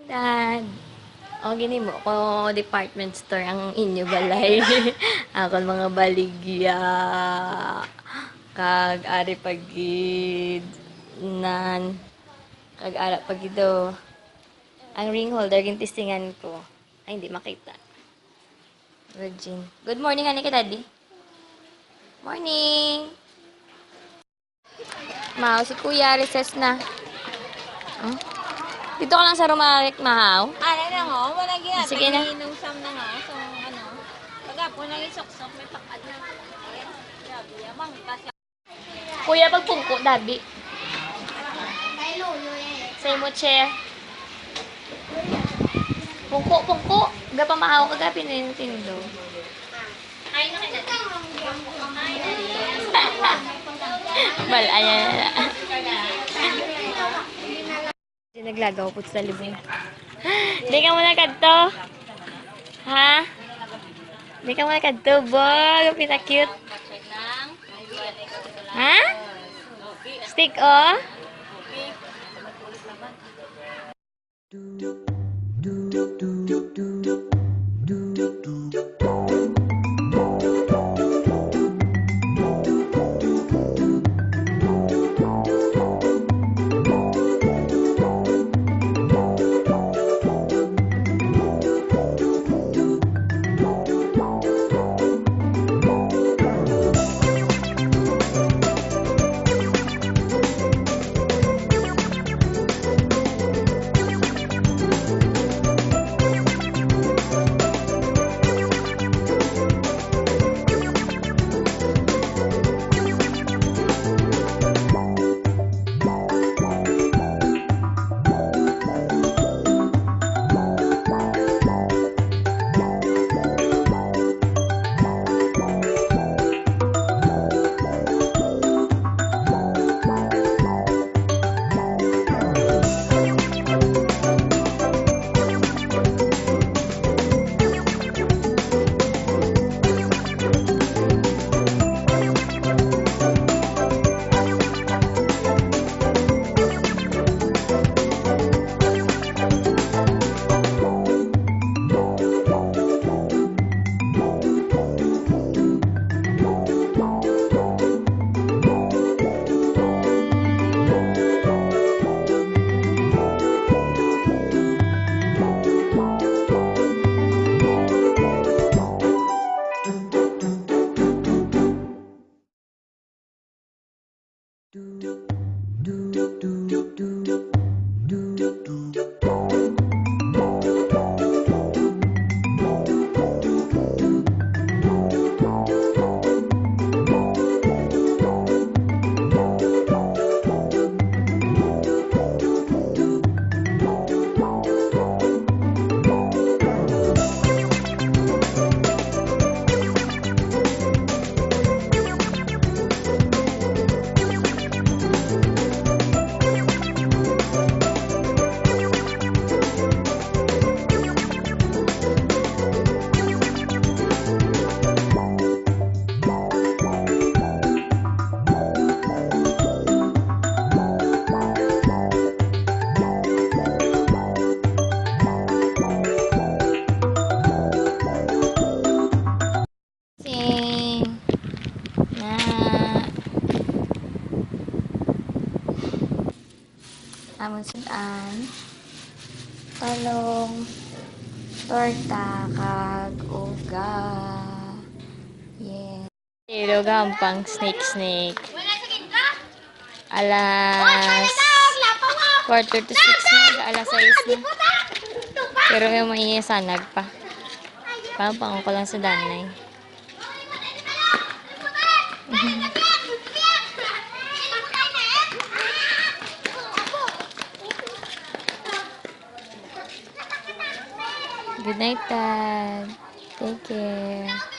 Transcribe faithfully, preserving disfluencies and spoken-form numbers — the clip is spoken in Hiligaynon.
Dad, o, ginhimo ko department store ang inyo balay. Akon mga baligya. Kag ari pa gid nan. Kag ara pa gid, oh. Ang ring holder, gintestingan ko. Ay, hindi makita. Virgin. Good morning, ani kay Daddy. Morning. Mao, si Kuya, recess na. Hmm? Dito ka lang sa room, Arik, mahaw. Ano na nga, wala gina. Sige na. Nag-iinom siya na nga. So, ano, pag-apo na yung suksok, may pakad na. Ayan, grabe, yabang. Kuya, pagpungko, dabi. Sa imo chair. Pungko, pungko. Gapamahaw ka, gapi na yung tindog. Bal, ayan na. Di naglagaw po sa libong. Di ka muna kadto? Ha? Di ka muna kadto, bog? Ang pinakute. Ha? Stick, oh? Sing. Na. Amon sud-an. Talong, torta, kag uga. Yes. Pero gampang snake, snake. Alas quarter to six na, alas sais na. Pero may mainit sanag pa. Pampang ko lang sa danay. Good night, Dad. Take care.